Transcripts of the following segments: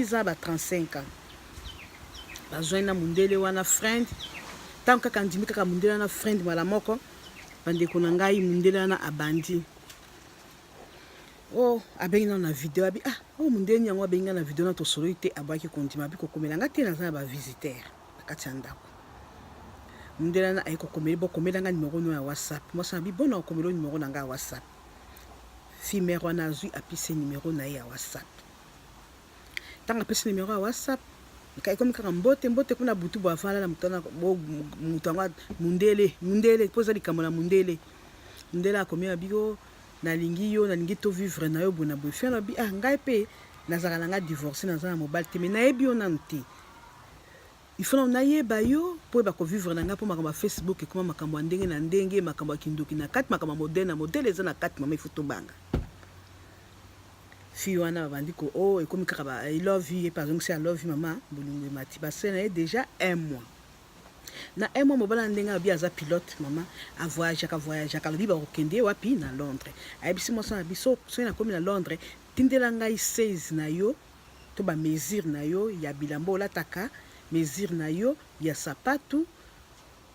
36 ans, ba 35 ans. Bazwani na mundele wana friend. Ntango kaka andimi kaka mundele wana friend mbala moko, bandeko na ngai, mundele wana abandi. Oh, abengi nano na video, abi ah, oh mundele yango abengi nga na video na tosololi te, abwaki kondima, abi kokomela nga te, naza na ba visiteur na kati ya ndako. Mundele wana aye kokomela, bokomela nga numero no ya WhatsApp. Mwasi abi bona okomela numero na nga ya WhatsApp. Fille mère wana azwi apesi numero na ye ya WhatsApp. Ntango apesi numero ya WhatsApp, ekomi kaka mbote mbote kuna butu bo afala na moto wana, moto yango mundele mundele mpo eza likambo na mundele. Mundele akomi abi o nalingi yo, nalingi to vivre na yo boye na boye. Fille wana abi ah, ngai mpe nazalaka na ngai divorce, naza na mobali te, mais nayebi yo nanu te. Il faut nanu nayeba yo mpo oyeba kovivre na ngai, mpo makambo ya Facebook ekoma makambo ya ndenge na ndenge, makambo ya kindoki na kati, makambo ya modele na modele eza na kati, mama, il faut tobanga. Fille wana babandi ko oh, ekomi kaka ba I love you, ye mpe azongisi I love you, mama, bolingo emati. Basala na ye déjà un mois. Na un mois, mobali na ndenge alobi aza pilote, mama, avoyageaka voyageaka, alobi bakokende wapi? Na Londres. Ayebisi mwasi na biso, soki nakomi na Londres, tindela ngai 16 na yo to ba mesure na yo ya bilamba olataka, mesure na yo ya sapatu,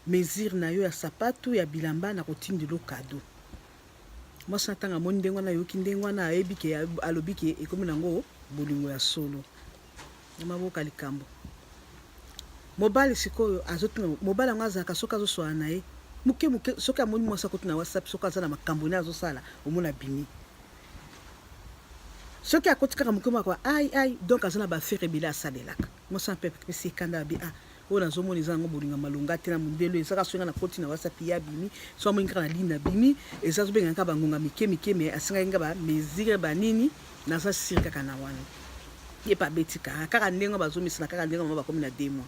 mesure na yo ya sapatu ya bilamba, nakotindela cadeau. Mwasi na ntango amoni ndenge wana, ayoki ndenge wana, ayebi ke alobi ke ekomi nango bolingo ya solo. Na maboka likambo. Mobali sikoyo azotuna, mobali yango azalaka soki azoswala na ye moke moke, soki amoni mwasi akoti na WhatsApp, soki aza na makambo ne azosala, omona abimi. Soki akoti kaka moke moko, ai ai, donc aza na ba affaire ebele asalelaka. Mwasi wana mpe apesi ekanda, abi ah, oyo nazomona eza yango bolingo malonga te na mondelo, ezaka soki nga nakoti na WhatsApp ye abimi, so amoni kaka na ligne abimi, eza azobenga kaka bangonga mike mike, mais asengaki nga ba mesure banini, naza sire kaka na wana. Ye mpe abeti kaka kaka ndenge bazomisana, kaka ndenge mama bakomi na 2 mois.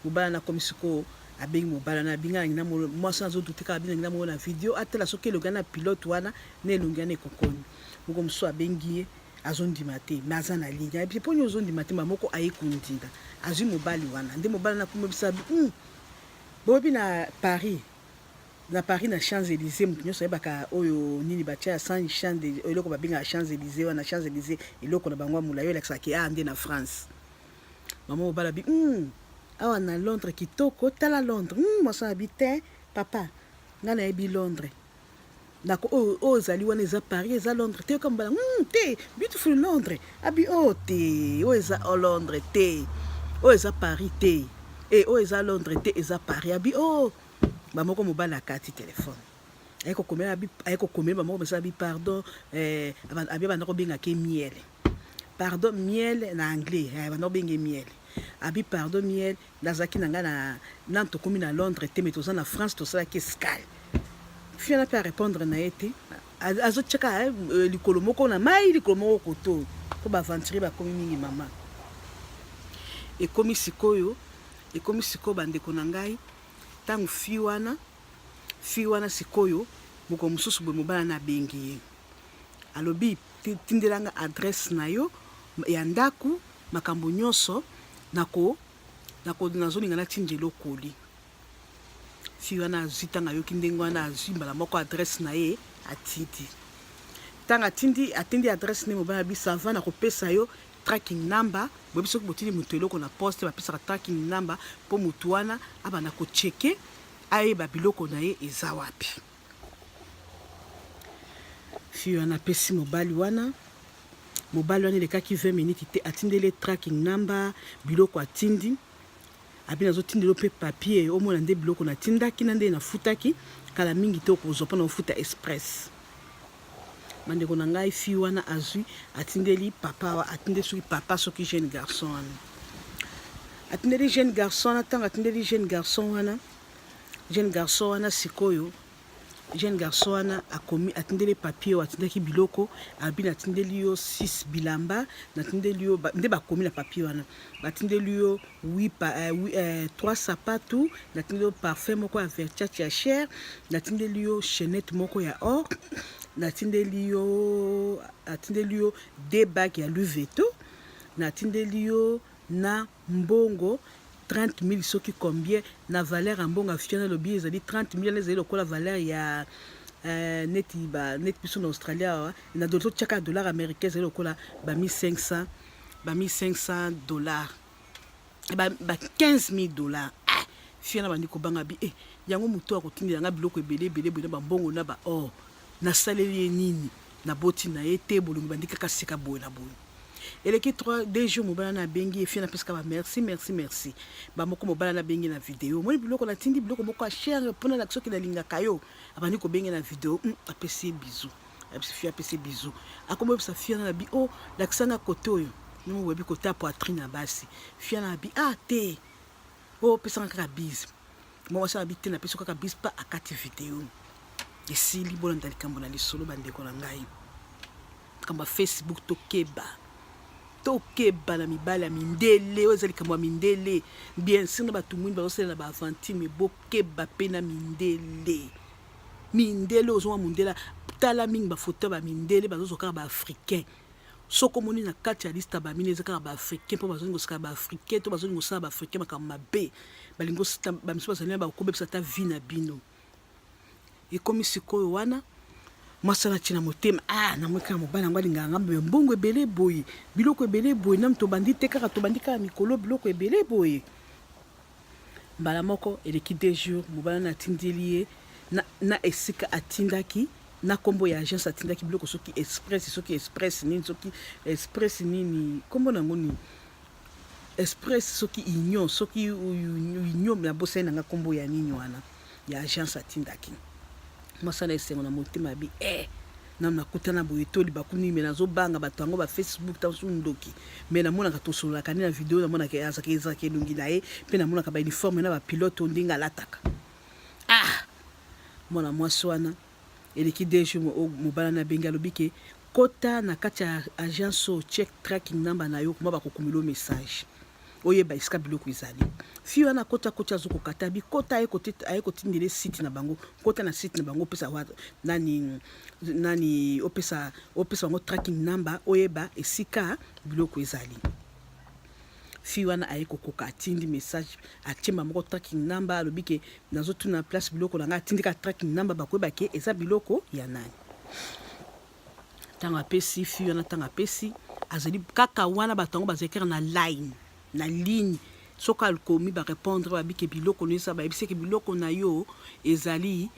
Mobali nakomi sikoyo abengi mobali wana, abinga nangi na mwasi azodute kaka, abinangi na moko na video, atala soki elongi na pilote wana na elongi wana ekokoni. Moko mosusu abengi ye, azondima te, mais aza na ligne, ayebi mpo nini ozondima te. Moko aye kondinda, azwi mobali wana nde mobali wana akomobisa boyebi na Paris, na Paris na Champs Élysées, moto nyonso ayebaka oyo nini batia ya sans champ de eloko babengaka Champs Élysées wana. Champs Élysées, eloko na bango ya molai oyo elakisaka ke a nde na France. Mama, mobali abi awa na Londres kitoko, tala Londres. Mwasi abi te, papa, ngai nayebi Londres nako oyo oyo ezali wana eza Paris, eza Londres te. Yoka mobala te, beautiful Londres. Abi oyo te, oyo eza Londres te, oyo eza Paris te, e oyo eza Londres te, eza Paris. Abi o bamoko, mobali akati telefone, aye kokomela, aye kokomela bamoko basala, abi pardon, abi banda kobengaka miel, pardon miel na anglais, banda kobenge miel. Abi pardon miel, nazalaki na ngai na nanu tokomi na Londres te, mais toza na France, tosalaki escale. Fiana mpe arépondre na ye te, azotiaka likolo moko na mai, likolo moko koto, mpo baaventurier bakomi mingi, mama. Ekomi sikoyo, ekomi sikoyo, bandeko na ngai, ntango fi wana sikoyo, moko mosusu boye, mobali wana abengi ye, alobi tindelanga adresse na yo ya ndako, makambo nyonso nako nazolinga natindela okoli. Fille wana azwi, ntango ayoki ndenge wana, azwi mbala moko adresse na ye, atindi. Ntango atindi, atindi adresse nde mobali abi ça va, na kopesa yo tracking number. Boyebi soki botindi moto eloko na poste, bapesaka tracking number mpo motu wana abanda kochecker, ayeba biloko na ye eza wapi. Fille wana apesi mobali wana. Mobali wana elekaki 20 minutes te, atindeli tracking number, biloko atindi. Abi nazotindela mpe papier, omona nde biloko natindaki na nde nafutaki. Kala mingi te okozwa mpona ofuta express. Bandeko na ngai, fille wana azwi, atindeli papa, atindeli soki papa, soki jeune garçon wana, atindeli jeune garçon wana. Ntango atindeli jeune garçon wana, jeune garçon wana sikoyo, jeune garçon wana akomi, atindeli papier oyo atindaki biloko. Abi natindeli yo 6 bilamba, natindeli yo nde bakomi na papier wana, batindeli yo 8, 3 sapatu, natindeli yo parfum moko ya Versace ya cher, natindeli yo chaînette moko ya or, natindeli yo, atindeli yo deux bagues ya Louis Vuitton, natindeli yo na mbongo 30 000, soki combien na valeur ya mbongo. Afiana alobi ezali 30 000, ezali lokola valeur ya neti ba neti biso na Australie awa na dollar, totiaka dollar américain, ezali lokola ba 1500. Ba 1500 dollars, ba 15 000 dollars. Ah, fille na bandi kobanga bi eh, yango moto akotindela nga biloko ebele ebele boye na bambongo na ba or, nasaleli ye nini? Naboti na ye te. Bolongi bandi kaka sika boye na boye. Eleki 3 2 jours, mobala na abengi ye. Fille napesaka ba merci, merci, merci. Bamoko mobala nabengi na video: "Omoni biloko natindi, biloko moko ya cher mpona na soki nalingaka yo." Abandi kobenge na video, apesi ye bisou. Ayebisi fille, apesi ye bisou, akomi oyebisa fille na bi: "O oh, lakisanga kote oyo nimo boyebi kote ya poitrine ya basi." Fille na bi: "Ah te, o opesanga kaka bise." Mwasi na bi: "Te, napesi kaka bise." Mpa akati video, esili. Bolanda likambo na lisolo, bandeko na ngai. Likambo ya Facebook, tokeba, tokeba na mibali ya mindele. Oyo eza likambo ya mindele. Bien sûr, na bato mwini bazosalela baaventure, mais bokeba mpe na mindele. Mindele, ozomwa mondele, tala mingi bafoto ya bamindele, bazozwa kaka baafricain. Soki omoni na kati ya liste ya bamine, eza kaka baafricain, mpo bazolinga kosaka baafricain to bazolinga kosala baafricain makambo mabe. Balingi bamisu bazali na bakobebisa ata vie na bino. Ekomi sikoyo wana, mwasi wana atie na motema: "Ah, namoni kaka mobali yango alingaka nga, mbongo ebele boye, biloko ebele boye, nanu tobandi te, kaka tobandi kaka mikolo, biloko ebele boye." Mbala moko eleki 2 jours, mobali wana atindeli ye na esika atindaki, na nkombo ya agence atindaki biloko, soki express, soki express nini, soki express nini, nkombo nango nini, express soki union, soki union, nabosani nanga nkombo ya nini wana ya agence atindaki. Mwasi wana, esengo na motema bi eh, nanu nakutana boye to libaku nini, mais nazobanga bato yango bafacebook ta mosusu ndoki. Mais namonaka tosololaka nde na video, namonaka azalaka, ezalaka elongi na ye, mpe namonaka bauniforme na bapilote oyo ndenge alataka. Ah, mwana mwasi wana, eleki 2 jours, mobala na abengi, alobi ke kota na kati ya agence oyo, check tracking number na yo, koma bakokomela yo message, oyeba esika biloko ezali. Fille wana akota, koti, azokoka te. Abi kota, aye kotindela site na bango. Kota na site na bango, opesa nani nani, opesa bango tracking number, oyeba esika biloko ezali. Fille wana aye kokoka, atindi message, atiemba moko tracking number, alobi ke nazotuna place biloko na ngai. Atindi kaka tracking number, bakoyeba ke eza biloko ya nani. Ntango apesi fille wana, ntango apesi, azali kaka wana, bato yango bazali kaka na line, na ligne. Soki akomi, barépondre, babike biloko no eza, bayebisi eke biloko na yo ezali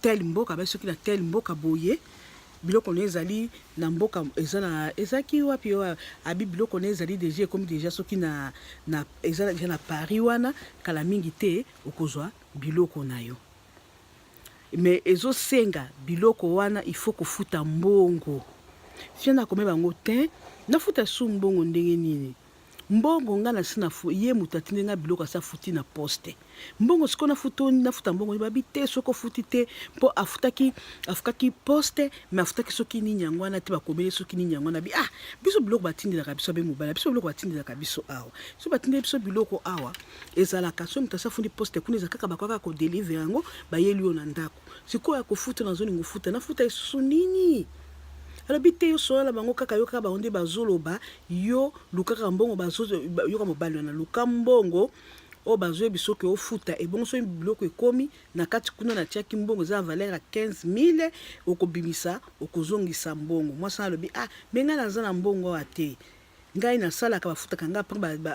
tel mboka, ba soki na tel mboka boye, biloko na ezali na mboka eza na, ezalaki wapi oyo abi biloko na ezali déjà, ekomi déjà soki na eza déjà na Paris wana, kala mingi te okozwa biloko na yo. Mais ezosenga biloko wana, il faut kofuta mbongo. Fille na akomi bango te: "Nafuta su mbongo ndenge nini? Mbongo nga na si na ye moto atindi nga biloko, asi afuti na poste mbongo. Sikoyo nafuta, nafuta mbongo?" Babi te, soki ofuti te, mpo afutaki, afukaki poste, mais afutaki soki nini yango wana te, bakomeli soki nini yango wana. Bi: "Ah, biso biloko batindelaka biso, abe mobali, biso biloko batindelaka biso awa, so batindeli biso biloko awa, ezalaka soki moto asi afundi poste kuna, eza kaka bakoka kodélivrer yango, bayeli yo na ndako. Sikoyo ya kofuta, nazolinga ofuta, nafuta lisusu nini?" Alobi te, yo solola bango kaka, yo kaka, bango nde bazoloba. Yo lukaka mbongo, yoka mobali wana, luka mbongo oyo bazoyebi soki ofuta ebongo. Soki biloko ekomi na kati kuna, natiaki mbongo eza na valeur ya 15 000, okobimisa, okozongisa mbongo." Mwasi alobi: "Ah, mais ngai naza na mbongo awa te. Ngai nasalaka, bafutaka ngai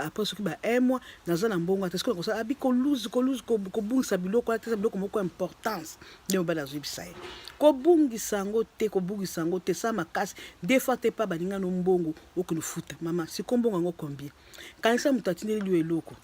après soki ba un mois, naza na mbongo ate. Sikoyo nakosala?" Abi koluze, koluze, kobungisa biloko wana te, eza biloko moko importance. Nde mobali azoyebisa ye: "Kobungisa yango te, kobungisa yango te, sala makasi des fois te mpa baninga no mbongo okende futa." Mama, siko mbongo yango combien? Kanisa moto atindeli yo eloko,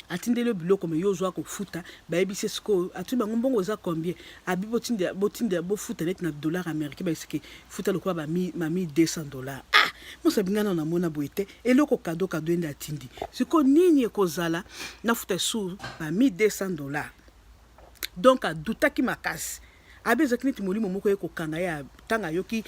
atindeli yo biloko, mais yo ozwa kofuta. Bayebisi sikoyo, atuni bango mbongo eza combien. Abi botindela, botindela, bofuta neti na dollar américain. Bayebisike futa lokola ba 1200 dollars. Ah, mosabi, ngai na namona boye te. Eloko cadeau, cadeau ende atindi, sikoyo nini ekozala nafuta su ba 1200 dollars? Donc adutaki makasi. Abe ezalaki neti molimo moko ye kokanga ye. Ntango ayoki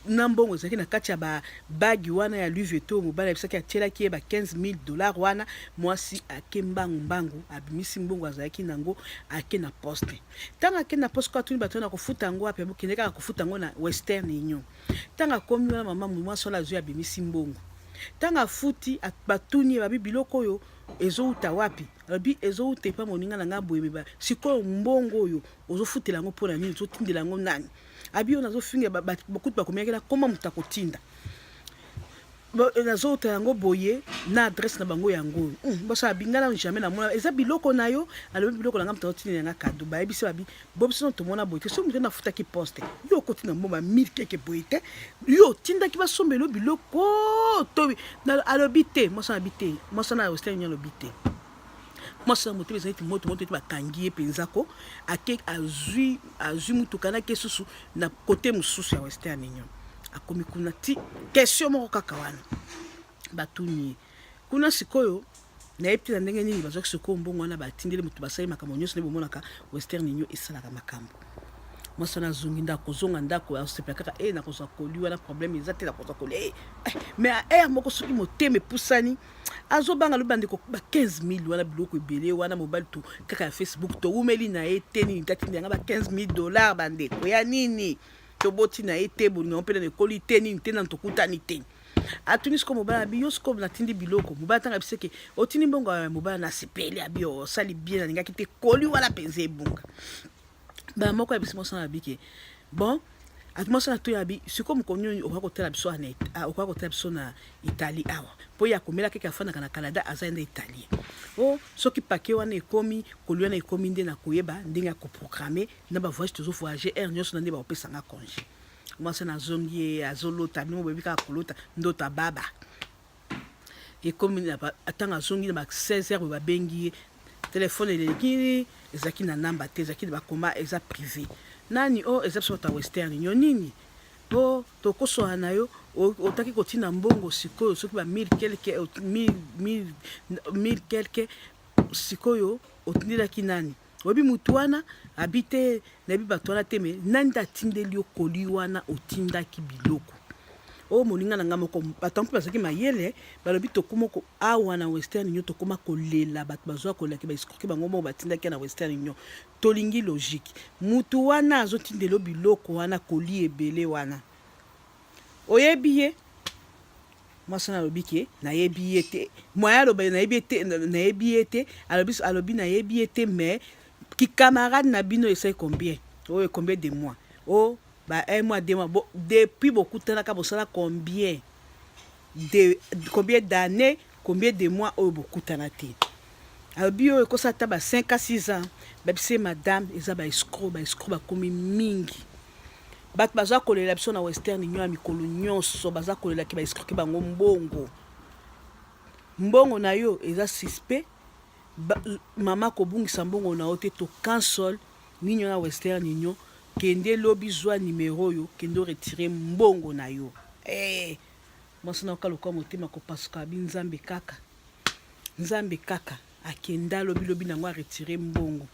na mbongo ezalaki na kati ya babagi wana ya Louis Vuitton, mobali ayebisaki atielaki ye ba 15 000 dollars wana, mwasi ake mbangu mbangu, abimisi mbongo azalaki nango, ake na poste. Ntango ake na poste, ko atuni bato na kofuta yango wapi. Akende kaka kofuta yango na Western Union. Ntango akomi wana, mama mwasi wana azwi, abimisi mbongo. Ntango afuti, batuni ye, babi: "Biloko oyo ezowuta wapi?" Alobi: "Ezowuta epa moninga na ngai boye." "Meba sikoyo mbongo oyo ozofutela yango mpo na nini? Ozotindela yango nani?" Abi: "Oyo nazofinga bakutu, bakomiakela koma moto akotinda." Nazouta yango boye na adresse na bango yango oyo. Basala binga na jamais namona eza biloko na yo. Alobi biloko na nga, moto aotindela nga cadeau. Bayebisi babi bo biso tomona boye te. Soki moto nafutaki poste, yo okoti na mbongo 1000 keke boye te, yo otindaki basombelo biloko to? Alobi te. Mwasi alobi te, mwasi na Western Union alobi te. Mwasi na motema ezali neti moto moto ete bakangi ye mpenza ko ake azwi mutuka nake susu na kote mosusu ya Western Union. Akomi kuna ti question moko kaka wana batuni ye kuna. Sikoyo nayebi te na ndenge nini bazwaki sikoyo mbongo wana, batindeli moto, basali makambo nyonso nde bomonaka Western Union esalaka makambo. Mwasi wana azongi ndako, kozonga ndako asepela kaka e nakozwa colis wana, problème eza te, nakozwa colis. Mais heure moko soki motema epusani, azobanga. Lobi bandeko ba 15 000 wana, biloko ebele wana, mobali to kaka ya Facebook towumeli na ye te, nini tatindi yanga ba 15 000 $? Bandeko ya nini? Toboti na ye te, bolingo mpe nano ekoli te, nini te, nano tokutani te. Atuni sikoyo mobali, abi yo sikoyo natindi biloko. Mobali ntanga biseke otindi mbongo ya mobali na sepeli, abi osali bien, alingaki te colis wana mpenza ebunga. Bamoko ya biso mwasi na abi ke bon, mwasi na toya abi sikoyo mokolo nini okoka kotala biso, okoka kotala biso na Italie awa, mpo ye akomela keke afandaka na Canada, aza nde Italie. O soki paquet wana ekomi, colis wana ekomi, nde nakoyeba ndenge ya koprogrammer na bavoyage. Tozovoyage heure nyonso na nde bakopesanga congé. Mwasi nazongi ye azolota, bino boyebi kaka kolota ndoto ababa ekomi. Ntango azongi na ba 16 heures, babengi ye, telefone eleki, ezalaki na namba te, ezalaki na bakoma eza privé. Nani o? Eza biso bato ya Western Union. Nini o tokoswala na yo? Otaki kotinda mbongo sikoyo soki ba mille quelque, mille quelque. Sikoyo otindelaki nani? Oyebi mutu wana? Abi te, nayebi bato wana te. Me nani nde atindeli yo colis wana? Otindaki biloko oyo moninga na ngai moko. Bato mpe bazalaki mayele, balobi tokóma awa na Western Union, tokóma kolela, bato bazwa kolelaki baescroquer bango moko batindaki na Western Union. Tolingi logique, mutu wana azotindela biloko wana, colis ebele wana, oyebi ye? Mwasi wana alobi ke nayebi ye te. Moya aloba nayebi ye te, nayebi ye te. Alobi nayebi ye te, mais kicamarade na bino esali combien oyo, combien de mois o? Ba un mois, 2 mois. Bo, depuis bokutanaka, bosala combien d'années, combien de mois oyo bokutana te? Alobi oyo ekosala ata ba 5 à 6 ans. Babise madame, eza baescroc, baescroc bakomi mingi. Bato baza kolela biso na Western Union ya mikolo nyonso, baza kolelaki baescroquer bango mbongo. Mbongo na yo eza suspect. Mama, kobungisa mbongo na yo te. Tocancel nini wana Western Union. Kende lobi, zwa nimero oyo, kende oretirer mbongo na yo. Hey, mwasi na oka lokwa motema kopasuka, abi Nzambe kaka, Nzambe kaka. Akenda lobi, lobi nango aretirer mbongo.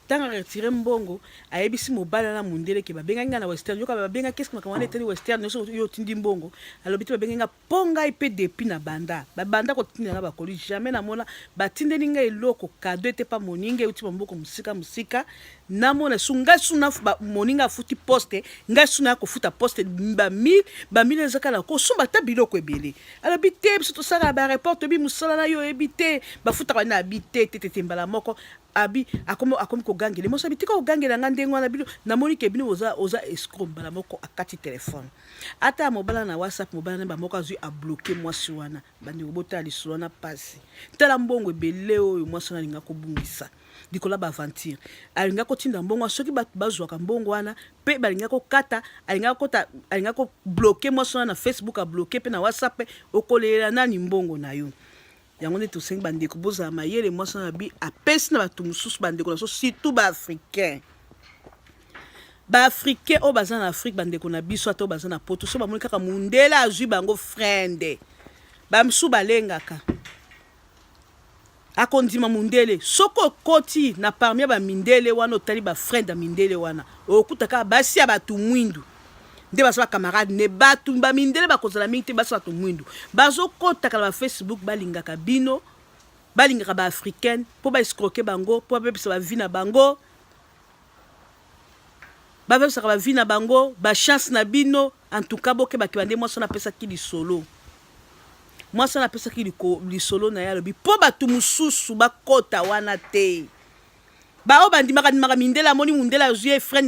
Ntango aretirer mbongo, ayebisi mobali wana mondele ke babengaki ngai na Western. Yoka, babengaki eske makambo wana etali Western nyonso yo otindi mbongo? Alobi te, babengi nga mpo ngai mpe depuis na banda babanda kotinda nga bacolis, jamais namona batindeli ngai eloko cadeau ete pa moninga euti bamboka mosika mosika. Namona su ngai su na moninga afuti poste, ngai su naya kofuta poste bamille bamille, eza kaka kosomba ata biloko ebele. Alobi te, biso tosalaka bareport, toyebi mosala na yo, oyebi te bafutaka bani. Abi te te te te. Mbala moko abi akomi kogangela moso, abi tika kogangela nga ndenge wana, bino namoni ke bino oza escroc. Mbala moko akati telefone, ata ya mobala na WhatsApp, mobala na bamoko azwi, abloquer mwasi wana. Bandeko, botala lisolo wana mpasi. Tala mbongo ebele oyo mwasi wana alinga kobungisa likolo ya baaventure. Alinga kotinda mbongo, soki bato bazwaka mbongo wana mpe balinga kokata, alinga kota, alinga kobloquer mwasi wana na Facebook, abloquer mpe na WhatsApp. Okolelela nani mbongo na yo? Yango nde tosengi bandeko bozala mayele. Mwasi wana bi apesi na bato mosusu, bandeko na biso, surtout baafricain, baafricain oyo baza na Afrique, bandeko na biso ata oyo baza na Poto, so bamoni kaka mundele azwi bango friend, bamisusu balengaka akondima mundele. Soki okoti na parmi ya bamindele wana, otali bafriend ya mindele wana, okuta kaka basi ya bato mwindu nde baza bacamarade ne. Bato bamindele bakozala mingi te, basi bato mwindu bazokɔtaka na bafacebook, balingaka bino, balingaka baafricaine mpo baescroquer bango, mpo babebisa bavie na bango, babebisaka bavie na bango, bachance na bino. En tout cas, bokebakeba. Nde mwasi wana apesaki lisolo, mwasi wana apesaki lisolo na ye, alobi mpo bato mosusu bakɔta wana te, baoyo bandimaka ndimaka mindele, amoni mundele azwi ye friend na